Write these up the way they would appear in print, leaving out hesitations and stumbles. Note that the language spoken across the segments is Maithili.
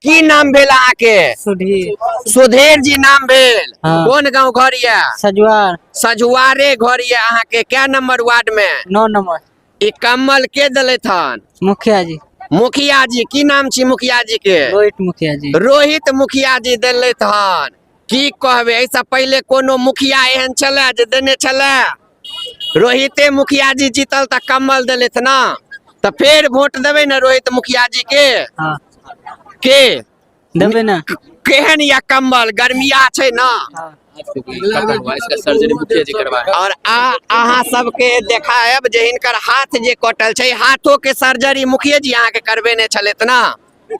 की नाम भेल अहाँके? सुधीर। सुधीर जी नाम भेल। हाँ। कोन गांव घर ये? सजुआर। सजुआरे घर ये अहाँके। क्या नंबर वार्ड में? 9 नंबर। ई कम्बल के देलथि हन? मुखिया जी। मुखिया जी। की नाम छी मुखिया जी के? रोहित मुखिया जी। रोहित मुखिया जी देलथि हन। की कहबै, एहिसँ पहिले कोनो मुखिया एहन छलै जे देने छलै? रोहिते मुखिया जी जीतल तऽ कम्बल देलथि ना, तऽ फेर वोट देबै ने रोहित मुखिया जी के? हाँ। के देबै ना। केहन या कम्बल? गर्मिया छै ना। हाँ। खत्म हुआ, इसका सर्जरी मुखिया जी करवाए। और आ अहाँ सबके देखायब जे हिनकर हाथ जे कटल छै, हाथो के सर्जरी मुखिया जी अहाँके करबेने छलथि ना।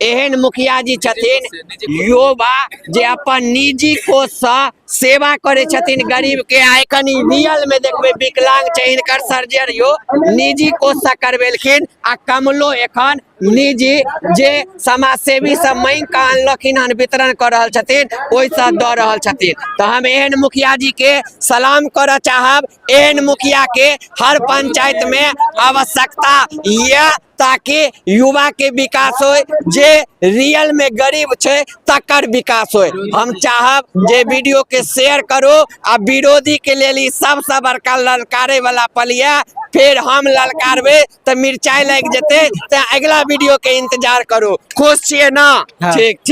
एहन मुखिया जी छथिन युवा जे अपन निजी कोषसँ सेवा करै छथिन गरीब के। आ एखन ई रियल में देखबै विकलांग छै, हिनकर सर्जरियो निजी कोषसँ करबेलखिन आ कमलो एखन निजी जे समाजसेवी सब मांगि कऽ अनलखिन हन वितरण कऽ रहल छथिन, ओहिसँ दऽ रहल छथिन। तऽ हम एहन मुखिया जी के सलाम करऽ चाहब। एहन मुखिया के हर पंचायत में आवश्यकता यऽ ताकि युवा के विकास होय, जे रियल में गरीब छै तकर विकास होय। हम चाहब जे वीडियो के शेयर करू आ विरोधी के लेल ई सबसँ बड़का ललकारे वाला पल यऽ। फेर हम ललकारबै तऽ मिरचाइ लागि जेतै, तऽ अगिला वीडियो के इंतजार करू। खुश छियै ना? हाँ। ठीक ठीक।